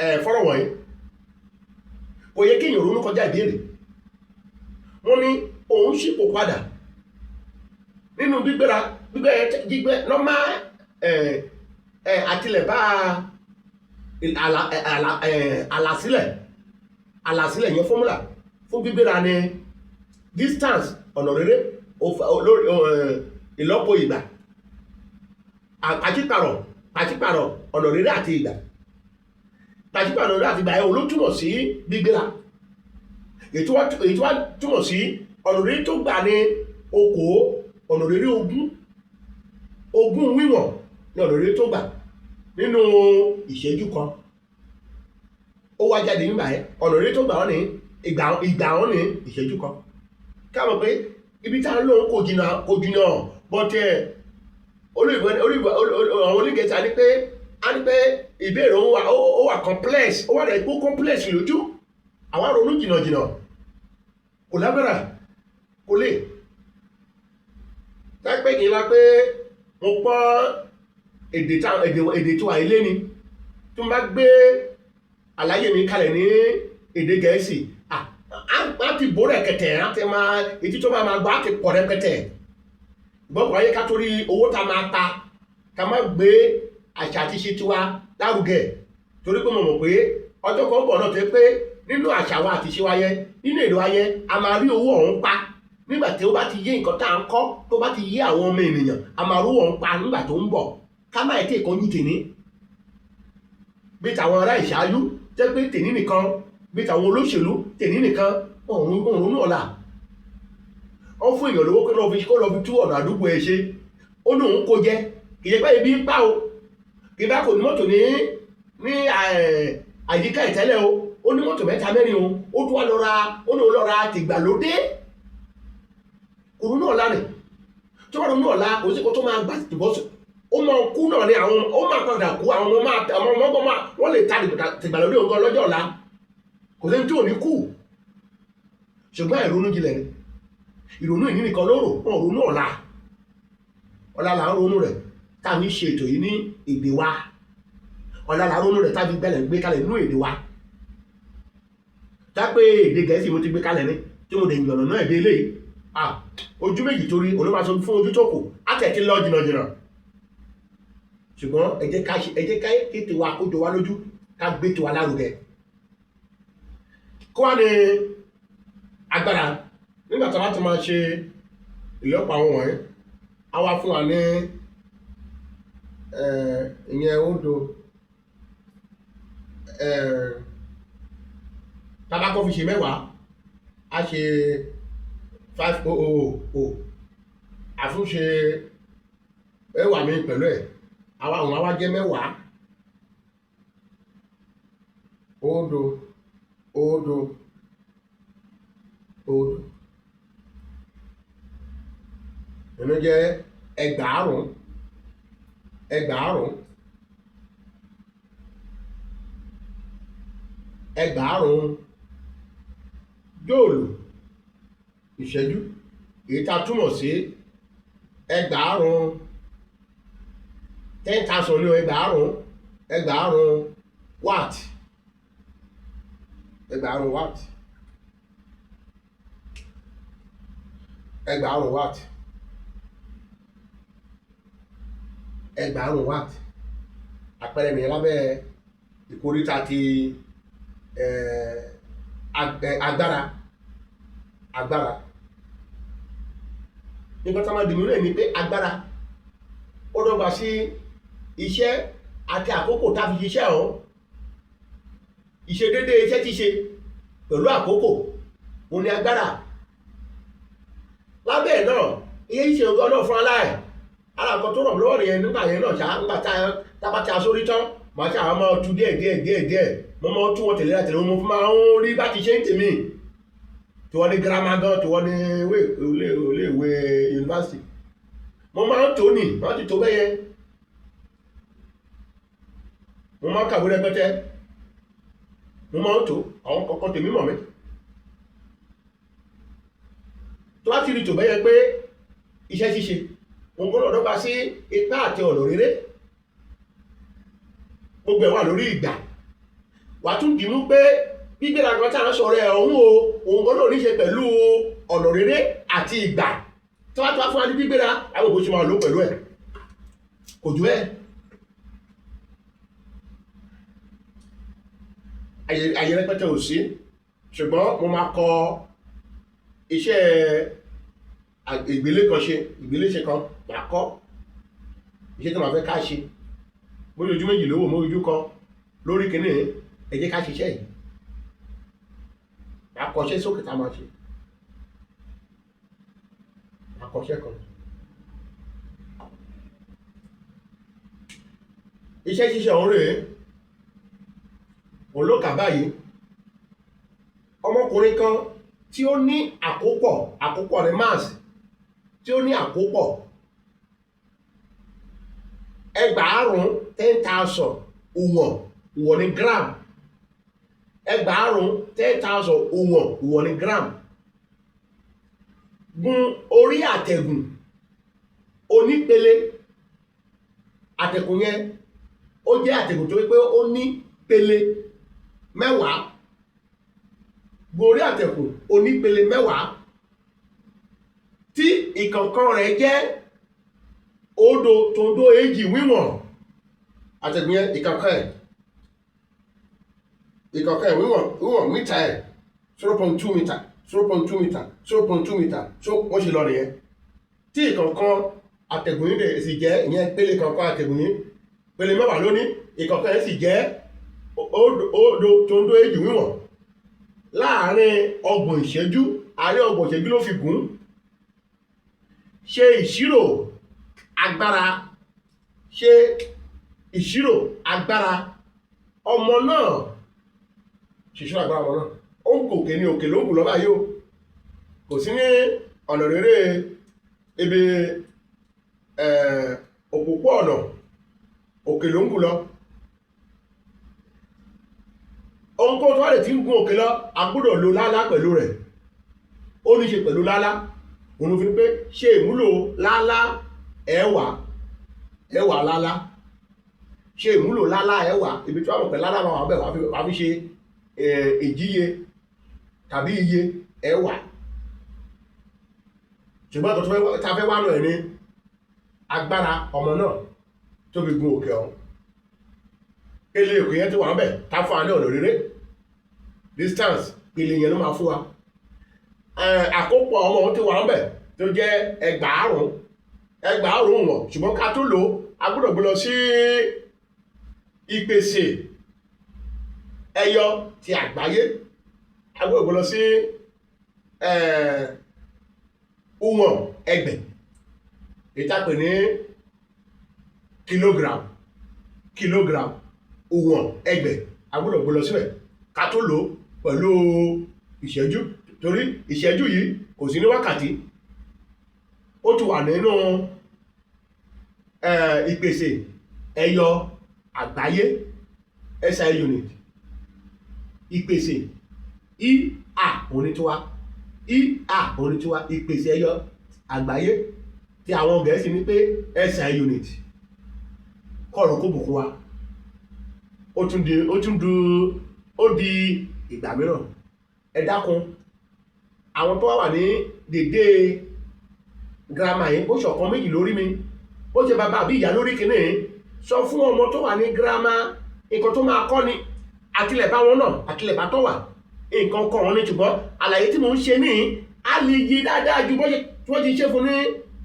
ẹ̀ fọ́rọ̀ wọ̀nyí. Kò yẹ kí èèyàn ronú kọjá ìbéèrè. Wọ́n ní òun ṣípò padà nínú gbígbéra, gbígbé, gbígbé normal ẹ̀ ẹ̀ àtilẹ̀bá àlà àlà ẹ̀ àlàsílẹ̀ yẹn, formula fún gbígbéra ní distance, ọ̀nà rere lórí ìlọ́po ìgbà, pàṣípàrọ̀ ọ̀nà rere àti ìgbà, pàṣípàrọ̀ ọ̀nà rere àti ìgbà ẹ̀ ló túmọ̀ sí gbígbéra. Èyí tó wá túmọ̀ sí ọ̀nà rere tó gbà ní okòó, ọ̀nà rere 20, 20 wíwọ̀n ní ọ̀nà rere tó gbà nínú ìṣẹ́jú kan. Ó wá jáde nígbà yẹn, ọ̀nà rere tó gbà wọ́n ní ìgbà wọ́n ní ìṣẹ́jú kan. Ká mọ̀ pé ibi tá a ń lò kò jìnnà, kò jìnnà, but olóyìnbó, àwọn onígẹ̀ẹ́sì á ní pé ìbéèrè òun wà, ó wà complex, ó wà lẹ́yìn pé ó complex lójú àwa ronú jìnnà jìnnà, kò lágbára, kò lè tápẹ́ kì í wá pé mo pọ́n èdè tá èdè tó wà ilé ni. Tí mo bá gbé àlàyé mi kalẹ̀ ní èdè Gẹ̀ẹ́sì, á ti bó rẹ̀kẹ̀tẹ̀, á ti máa etí tó máa gbọ́ á ti pọ̀ rẹpẹtẹ. Gbọ́dọ̀ ayé ká torí owó tá a máa pa, ká má gbé àṣà àti ṣe tiwa lárugẹ, torí pé mo mọ̀ pé ọjọ́ kan bọ̀ náà tó yẹ pé nínú àṣà wa àti ṣe wa yẹn, nínú èdè wa yẹn, a máa rí owó ọ̀hún pa nígbà tí ó bá ti yé nǹkan tá à ń kọ́, tó bá ti yé àwọn ọmọ ènìyàn, a máa rówó ọ̀hún pa nígbà tó ń bọ̀. Ká má ètè ìkànjú tèní bí tàwọn ará ìṣáájú jẹ́ pé tèní nìkan, bí tàwọn olóṣèlú tèní nìkan, òun òun ọ̀la. Wọ́n fún èèyàn lówó kó lọ fi tú ọ̀nà àdúgbò ẹ̀ ṣe, ó ní òun kó jẹ. Kì í ṣe pé ibi ń pa o, kì í bá kò ní mọ́tò ní àyíká ìtẹ́lẹ̀ o. Ó ní mọ́tò mẹ́ta mẹ́rin o, ó tún wá lọ ra, ó ní òun lọ ra tìgbàlódé. Kò ronú ọ̀la rẹ̀. Tó bá ronú ọ̀la, kò sí kó tó máa gbà ìbọ́sọ̀, ó máa kú náà ni àwọn, ó máa padà kú. Àwọn ọmọ máa wọ́n lè ta tìgbàlódé òun gan lọ́jọ́ ọ̀la. Kò sẹ́ni tí ò ní kú, ṣùgbọ́n àìronú jinlẹ̀ ni. Ìrònú ìní nìkan ló rò, wọn ò ronú ọ̀la. Ọ̀la là ń ronú rẹ̀ tá a fi ṣe ètò yìí ní èdè wa. Ọ̀la là ń ronú rẹ̀ tá a fi gbẹ́lẹ̀ gbé kalẹ̀ nínú èdè wa. Tá pé èdè Gẹ̀ẹ́sì mo ti gbé kalẹ̀ ni tí mo dẹ̀ yànnà náà èdè eléyìí, ah, ojú méjì torí olóma sọ fún ojú tó kù á tẹ̀ tí lọ jìnnàjìnnà. Ṣùgbọ́n ẹ jẹ́ ká tètè wa kó jọ wá lójú, ká gbé tiwa lárugẹ. Kó wá ní agbára nígbà tí a bá ti máa ṣe ìlọ́pọ̀ àwọn wọ̀nyí, á wá fún wa ní ìyẹn òdo. Tá bá kọ́ fi ṣe 10, á ṣe 5000. Àtúnṣe 10 mi pẹ̀lú ẹ̀, àwa òun àwa jẹ́ 10, 0, 0, 0. Inú jẹ́ 2000, 2000, 2000 jóòlù ìṣẹ́jú, èyí tá a túmọ̀ sí 2000, 10,000 ní 2000, 2000 watt, 2000 watt, 2000 watt, 2000 watt. Àpẹẹrẹ nìyẹn lábẹ́ ìkóríta ti agbára. Agbára, nǹkan tá a máa dìmú náà ni pé agbára ó dọ́gba sí iṣẹ́ àti àkókò tá a fi ṣiṣẹ́ ọ̀hún. Ìṣedédé iṣẹ́ ṣíṣe pẹ̀lú àkókò òun ni agbára. Lábẹ́ ẹ̀ náà, iye ṣíṣe ọgọ́ náà fún aláì ara nǹkan tó rọ̀ mí lọ́wọ́ nìyẹn nígbà yẹn náà ṣá. Nígbà tá a bá ti aṣọ rí tán, màá ṣe àwọn máa tu díẹ̀ díẹ̀ díẹ̀ díẹ̀. Mo máa tú wọn tẹ̀lé tẹ̀lé, mo fi máa ń rí bá ti ṣe ń tèmi tí wọ́n ní girama gan, tí wọ́n ní ilé ìwé yunifásitì. Mo máa ń tó nì, máa ti tó bẹ́yẹn. Mo máa ń kàwé rẹpẹtẹ, mo máa ń tó àwọn kọ̀ọ̀kan tèmi mọ̀ mí. Tó bá ti rí tò bẹ́yẹn pé iṣẹ́ ṣíṣe òun gbọ́dọ̀ dọ́gba sí ipá àti ọ̀nà rere, gbogbo ẹ̀ wà lórí ìgbà. Wà tún dìímú pé gbígbéra kan tí a ń sọ̀rọ̀ ẹ̀ ọ̀hún o, òun gbọ́dọ̀ ní ṣe pẹ̀lú ọ̀nà rere àti ìgbà. Tí wọ́n ti wá fún wa ní gbígbéra, àwọn òbó ṣe máa lò pẹ̀lú ẹ̀, kò jù bẹ́ẹ̀. Àyè rẹpẹtẹ ò sí, ṣùgbọ́n mo máa kọ iṣẹ́ ìgbélé kan ṣe, ìgbéléṣe kan máa kọ́ iṣẹ́ tí màá fẹ́ ká ṣe. Mo ní ojú méjì lówó, mo ní ojú kan lórí kìíní. Ẹ jẹ́ ká ṣiṣẹ́ yìí. Àkọ́ṣe sókè tá a máa ṣe àkọ́ṣe kan. Iṣẹ́ ṣíṣe ọ̀hún rèé, òun ló kà báyìí. Ọmọkùnrin kan tí ó ní àkópọ̀, àkópọ̀ ní mass, tí ó ní àkópọ̀ 2000, 10,000 òwọ̀n, òwọ̀n ní gram, 2000, 10,000 òwọ̀n, òwọ̀n ní gram, gun orí àtẹ̀gùn onípele. Àtẹ̀gùn yẹn ó jẹ́ àtẹ̀gùn tó wípé ó ní pele 10. Gun orí àtẹ̀gùn onípele 10 tí ìkọ̀ọ̀kan rẹ̀ jẹ́ 0.2 wíwọ̀n. Àtẹ̀gùn yẹn, ìkọ̀ọ̀kan ẹ̀ wíwọ̀n mítà ẹ̀ 0.2 mítà, 0.2 mítà, 0.2 mítà, tó wọ́n ṣe lọ nìyẹn. Tí ìkọ̀ọ̀kan àtẹ̀gùn yìí rẹ̀ sì jẹ́ ìyẹn pele kọ̀ọ̀kan àtẹ̀gùn yìí, pele 10 lóní, ìkọ̀ọ̀kan ẹ̀ sì jẹ́ 0.2 wíwọ̀n. Láàárín 30 ìṣẹ́jú, àárín 30 ìṣẹ́jú ló fi gùn. Ṣe ìṣirò agbára, ṣe ìṣirò agbára ọmọ náà, ṣe ìṣirò agbára ọmọ náà. Ó ń gòkè ní òkè ló ń gùn lọ báyìí o, kò sí ní ọ̀nà rere ibi òpópó-ọ̀nà, òkè ló ń gùn lọ. Ohunkóhun tó bá lè ti ń gun òkè lọ, a gbọ́dọ̀ lo lálá pẹ̀lú rẹ̀. Ó ní ṣe pẹ̀lú lálá. Òun ló fi ní pé ṣe ìmúlò lálá ẹ̀wà, ẹ̀wà lálá. Ṣe ìmúlò lálá ẹ̀wà, ibi tí wọ́n mọ̀ pé lálá máa wà bẹ́ẹ̀, wàá fi ṣe ìjíye tàbí iye ẹ̀wà. Ṣùgbọ́n nǹkan tó fẹ́ wá lọ ẹ̀ ní agbára ọmọ náà tó fi gun òkè ọ̀hún. Pele òkè yẹn ti wà ńbẹ̀ tá fún wa ní ọ̀nà rere. Distance pele yẹn ló máa fún wa. Àkópọ̀ ọmọ òun ti wà ńbẹ̀ tó jẹ́ 2000, 2000 wọ̀n. Ṣùgbọ́n ká tó lò ó, a gbọ́dọ̀ gbé lọ sí ìpèsè ẹyọ ti àgbáyé. A gbọ́dọ̀ gbé lọ sí ìwọ̀n ẹgbẹ̀, èyí tá a pè ní kilogram, kilogram, ìwọ̀n ẹgbẹ̀. A gbọ́dọ̀ gbé lọ síbẹ̀ ká tó lò ó pẹ̀lú ìṣẹ́jú, torí ìṣẹ́jú yìí kò sí ní wákàtí, ó ti wà nínú ìpèsè ẹyọ àgbáyé, SI unit. Ìpèsè IA òun ni tiwa, IA òun ni tiwa, ìpèsè ẹyọ àgbáyé tí àwọn Gẹ̀ẹ́sì ní pé SI unit. Kọ̀ọ̀rọ̀ kó bùkún wa. Ó tún di, ó tún du, ó di ìgbà mìíràn. Ẹ dákun, àwọn tó wà ní dédé girama yìí, bó ṣọ̀kan méjì lórí mi, bó ṣe bàbá àbí ìyá lórí kìíní, sọ fún ọmọ tó wà ní girama nǹkan tó máa kọ́ ni, àtìlẹ̀bá wọn náà, àtìlẹ̀bá tó wà nǹkan kan wọn ni. Ṣùgbọ́n àlàyé tí mò ń ṣe ní á lè yé dáadáa ju bó ṣe tí wọ́n ti ṣe fún ní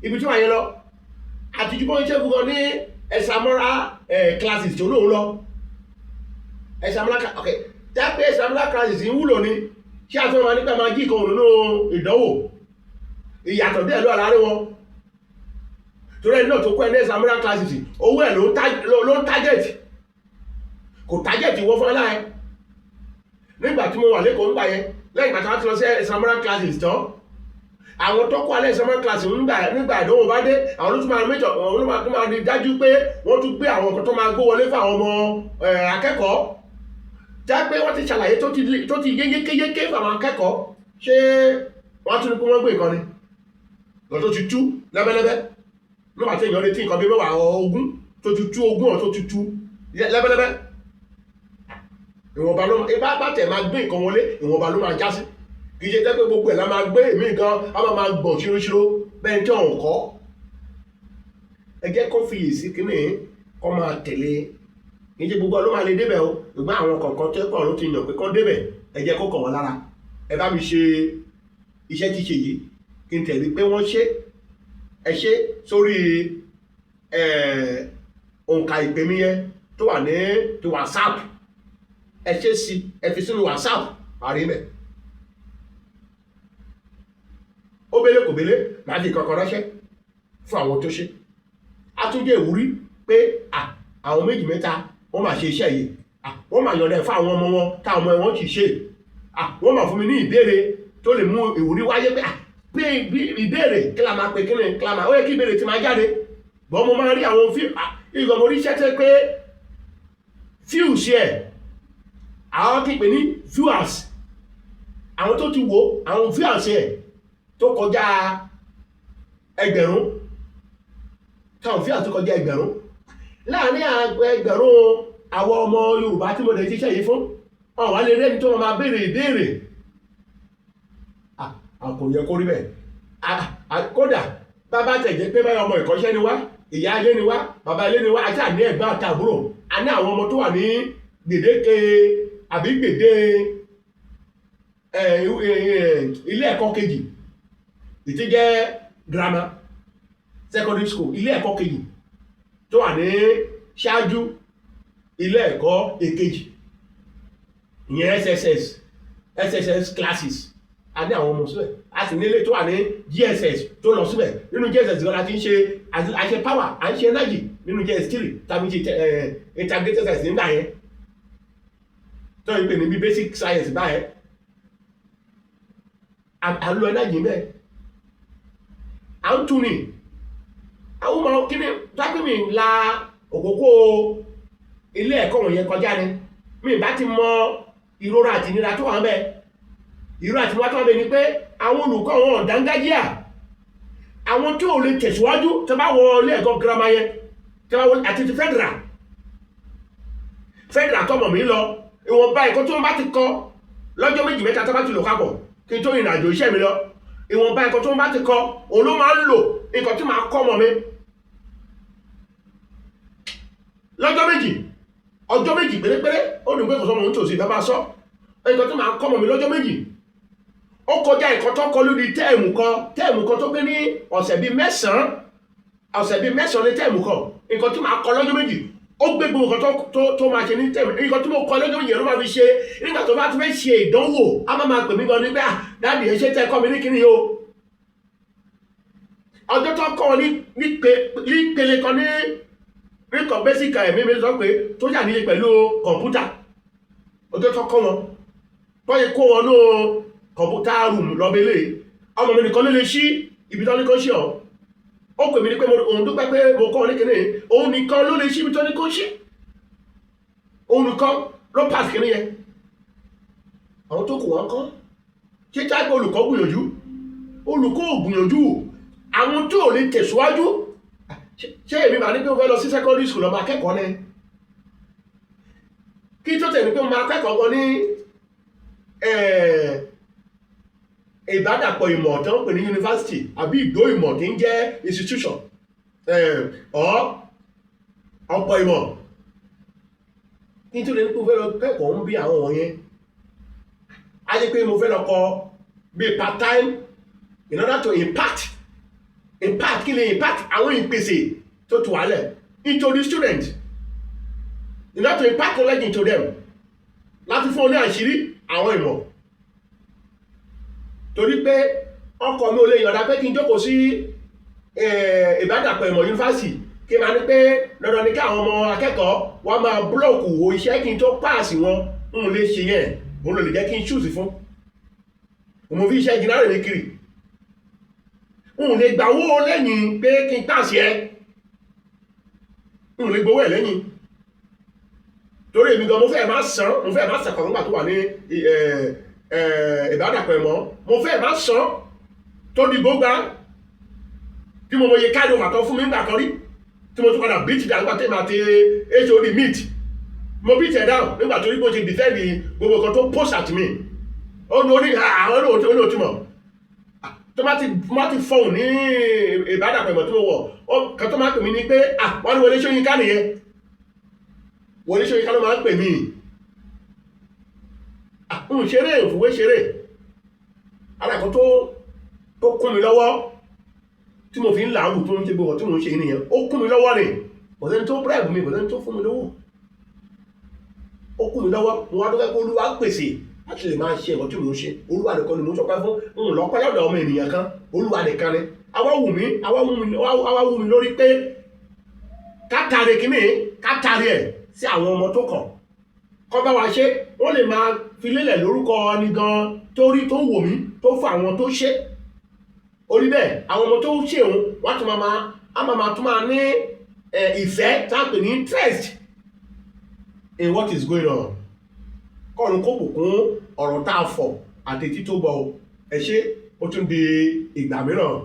ibi tí wọ́n yẹn lọ, àti ju bó ṣe fún gan ní ẹ̀sàmọ́ra classes tó lóun lọ. Ẹ̀sàmọ́ra, ok, dápẹ́ ẹ̀sàmọ́ra classes ń wúlò ni, ṣé àti wọn máa nígbà máa jí ìkan òun nínú ìdánwò? Ìyàtọ̀ díẹ̀ ló wà láàrin wọn, torí ẹni náà tó kọ́ ẹ ní ẹ̀sàmọ́ra classes, owó ẹ̀ ló ń target, kò target wọ́n fún aláì. Nígbà tí mo wà lẹ́kọ̀ọ́ ńgbà yẹn, lẹ́yìn ìgbà tí wọ́n ti lọ sí ẹ̀sàmọ́ra classes tán, àwọn tó kọ́ alẹ́ ẹ̀sàmọ́ra classes nígbà ìdánwò bá dé, àwọn ló tún máa méjọ, àwọn ló tún máa rí dájú pé wọ́n tún gbé àwọn nǹkan tó máa gbó wọlé fún àwọn ọmọ akẹ́kọ̀ọ́. Já pé wọ́n ti ṣàlàyé tó ti yékéyéké fún àwọn akẹ́kọ̀ọ́, ṣé wọ́n á tún ní pé wọ́n gbé nǹkan ni lọ tó ti tú lẹ́bẹ́lẹ́bẹ́ nígbà tí èèyàn retí nǹkan bíi 10 ogún tó ti tú ogún ọ̀ tó ti tú lẹ́bẹ́lẹ́bẹ́. Ìwọ̀nba ló bá bá tẹ̀ máa gbé nǹkan wọlé, ìwọ̀nba ló máa já sí. Kì í ṣe jẹ́ pé gbogbo ẹ̀ la máa gbé èmi nǹkan á máa máa gbọ̀n ṣíroṣíro bẹ́ẹ̀ tí ọ̀hún kọ́. Ẹ jẹ́ kó fi èsì kínní kó máa tẹ̀lé. Kì í ṣe gbogbo ló máa lè débẹ̀ o, ṣùgbọ́n àwọn kọ̀ọ̀kan tó pọ̀ ló ti yàn pé kán débẹ̀, ẹ jẹ́ kó kàn wọ́n lára. Ẹ bá mi ṣe iṣẹ́ ṣíṣe yìí kí n tẹ̀lé pé wọ́n ṣe, ẹ ṣe sórí òǹkà ìpè mi yẹn tó wà ní ti WhatsApp. Ẹ ṣe sí, ẹ fi sínú WhatsApp, àrí mẹ́. Ó bélé kò bélé, màá fi kankan ránṣẹ́ fún àwọn tó ṣe. Á tún jẹ́ ìwúrí pé àwọn méjì mẹ́ta wọ́n máa ṣe iṣẹ́ yìí, wọ́n máa yọ̀ǹda ẹ̀ fún àwọn ọmọ wọn táwọn ọmọ wọn kì í ṣe, wọ́n máa fún mi ní ìbéèrè tó lè mú ìwúrí wáyé pé ìbéèrè kí la máa pè, kí ni kí la máa ó yẹ kí ìbéèrè ti máa jáde bọ́n. Mo máa rí àwọn ìgbọ̀n mo rí iṣẹ́ tẹ́ pé views ẹ̀, àwọn kì í pè ní viewers, àwọn tó ti wo, àwọn viewers ẹ̀ tó kọjá 1,000, táwọn viewers tó kọjá 1,000 láàrin 1,000 àwọn ọmọ Yorùbá tí mo lè ṣiṣẹ́ yìí fún wọn, wà lè rẹ́ni tó máa béèrè ìbéèrè. Kò yẹ kó rí bẹ́ẹ̀. Kódà bàbá tẹ̀jẹ́ pé báyọ̀, ọmọ ìkọ́ṣẹ́ ni wá, ìyá ilé ni wá, bàbá ilé ni wá, àti àní ẹ̀gbọ́n àti àbúrò, a ní àwọn ọmọ tó wà ní gbèdéke àbí gbèdé ilé ẹ̀kọ́ kejì, ìtí jẹ́ grammar secondary school, ilé ẹ̀kọ́ kejì tó wà ní ṣáájú ilé ẹ̀kọ́ èkejì, ìyẹn SSS, SSS classes. A ní àwọn ọmọ síbẹ̀, a sì nílé tó wà ní JSS tó lọ síbẹ̀. Nínú JSS gan la ti ń ṣe àṣẹ power, à ń ṣe energy nínú JS 3 tàbí ṣe integrated science nígbà yẹn tó ń pè ní bí basic science báyẹn. À ń lo energy bẹ́ẹ̀, à ń tún ni àwọn ọmọ kíní tápẹ́ mi la òkókó ilé ẹ̀kọ́ wọ̀nyẹn kọjá ni mi bá ti mọ ìrora àti ìnira tó wà ń bẹ. Ìrora àti ìnira tó wà ń bẹ ni pé àwọn olùkọ́ wọn ò dángájíà. Àwọn tí ò lè tẹ̀síwájú tó bá wọ ilé ẹ̀kọ́ girama yẹn, tó bá wọ àti ti federal tọmọ mi lọ, ìwọ̀nba ẹ̀kọ́ tí wọ́n bá ti kọ́ lọ́jọ́ méjì mẹ́ta tó bá ti lò papọ̀ kí n tó rìnrìn àjò iṣẹ́ mi lọ, ìwọ̀nba ẹ̀kọ́ tí wọ́n bá ti kọ́, òun ló máa ń lò. Nǹkan tí màá kọ́ ọmọ mi lọ́jọ́ méjì, ọjọ́ méjì pérépéré, ó ní pé kò sọmọ òun tòsí bàbá sọ, nǹkan tí màá kọ́ ọmọ mi lọ́jọ́ 2 ó kọjá nǹkan tó kọ lórí term kan, term kan tó gbé ní ọ̀sẹ̀ bíi 9, ọ̀sẹ̀ bíi 9 ní term kan. Nǹkan tí màá kọ́ lọ́jọ́ 2, ó gbé gbogbo nǹkan tó máa ṣe ní term. Nǹkan tí mo kọ́ lọ́jọ́ 2 yẹn ló máa fi ṣe. Nígbà tó bá ti fẹ́ ṣe ìdánwò, á má máa pè mí gan nígbà, "Daddy, ẹ ṣe tẹ́ kọ́ mi ní kíni o." Ọjọ́ tó kọ́ ọ ní nípele kan ní nǹkan basic ẹ̀mí mi sọ pé tó yà níye pẹ̀lú kọ̀ǹpútà, ọjọ́ tó kọ́ wọn, tó yẹ kó wọn ní kọ̀ǹpútà room lọ́bẹ̀lẹ̀, ọmọ mi nìkan ló lè ṣí ibi tó ní kó ṣí ọ. Ó pè mí ní pé òun dúpẹ́ pé mo kọ́ ọ ní kíní. Òun nìkan ló lè ṣí ibi tó ní kó ṣí, òun nìkan ló pass kíní yẹn. Àwọn tó kù wọn kọ́ ṣé táìpẹ́ olùkọ́ gbìyànjú? Olùkọ́ ò gbìyànjú. Àwọn tó ò lè tẹ̀síwájú, ṣé èmi máa ní pé mo fẹ́ lọ sí secondary school ọmọ akẹ́kọ̀ọ́ ni kí tó tẹ̀lé pé mo máa kẹ́kọ̀ọ́ gan ní ìbádàpọ̀ ìmọ̀ tó ń pè ní yunifásitì àbí ìdó ìmọ̀ tí ń jẹ́ institution ọ̀ ọ̀pọ̀ ìmọ̀, kí tó lè ní pé mo fẹ́ lọ kẹ́kọ̀ọ́ ń bí àwọn wọ̀nyẹn, á jẹ́ pé mo fẹ́ lọ kọ́ bí part time in order to impact, kí ni impact àwọn ìpèsè tó tù wálẹ̀ into the student, in order to impact knowledge into them, láti fún ọ ní àṣírí àwọn ìmọ̀. Torí pé ọkọ mi ò lè yọ̀ǹda pé kí n jókòó sí ìbádàpọ̀ ìmọ̀ yunifásitì, kí n máa ní pé dandan ni kí àwọn ọmọ akẹ́kọ̀ọ́ wọ́n máa block wo iṣẹ́ kí n tó pass wọn. Ń lè ṣe yẹn, òun ló lè jẹ́ kí n choose fún mo fi iṣẹ́ engineering mi kiri. N lè gbà owó lẹ́yìn pé kí n pass ẹ, n lè gbowó ẹ̀ lẹ́yìn, torí èmi gan mo fẹ́ máa san, mo fẹ́ máa san kan nígbà tó wà ní ìbádàpọ̀ ìmọ̀, mo fẹ́ máa san tó di gbógbá tí mo mọ iye carry over tó fún mi nígbà kan rí, tí mo tún padà beat down nígbà tí màá ti HOD meet. Mo beat ẹ̀ down nígbà tó rí bó ṣe defend gbogbo nǹkan tó post at me. Ó ní oní àwọn olóòtú mọ̀ tó má ti fọhùn ní ìbádàpọ̀ ìmọ̀ tí mo wọ̀ kan tó máa pè mí ní pé, ah, wọ́n ní Wọlé Ṣóyínká nìyẹn, Wọlé Ṣóyínká ló máa ń pè mí. Ń ṣeré òfúwé ṣeré alákọ̀ọ́ tó kún mi lọ́wọ́ tí mo fi ń làágùn tó ń ṣe gbogbo tí mo ń ṣe nìyẹn. Ó kún mi lọ́wọ́ ni, kò sẹ́ni tó bribe mi, kò sẹ́ni tó fún mi lówó. Ó kún mi lọ́wọ́. Mo wá dúpẹ́ pé Olúwa pèsè. Láti lè máa ṣe nǹkan tí mò ń ṣe, Olúwa nìkan ni mò ń sọpẹ́ fún. N lọ́pẹ́ lọ́dọ̀ ọmọ ènìyàn kan, Olúwa nìkan ni. Àwa wù mí lórí pé ká tàrí kínní, ká tàrí ẹ̀ sí àwọn ọmọ tó kàn kọ́ bá wa ṣe. Wọ́n lè máa fi lélẹ̀ lórúkọ ẹni gan torí tó wò mí, tó fún àwọn tó ṣe orí bẹ́ẹ̀. Àwọn ọmọ tó ṣe òun, wọ́n á tún máa á máa máa tún máa ní ìfẹ́ tá a pè ní interest in what is going on. Kọ́run kó bùkún ọ̀rọ̀ tá a fọ̀ àti etí tó gbọ́. Ẹ ṣé, ó tún di ìgbà mìíràn.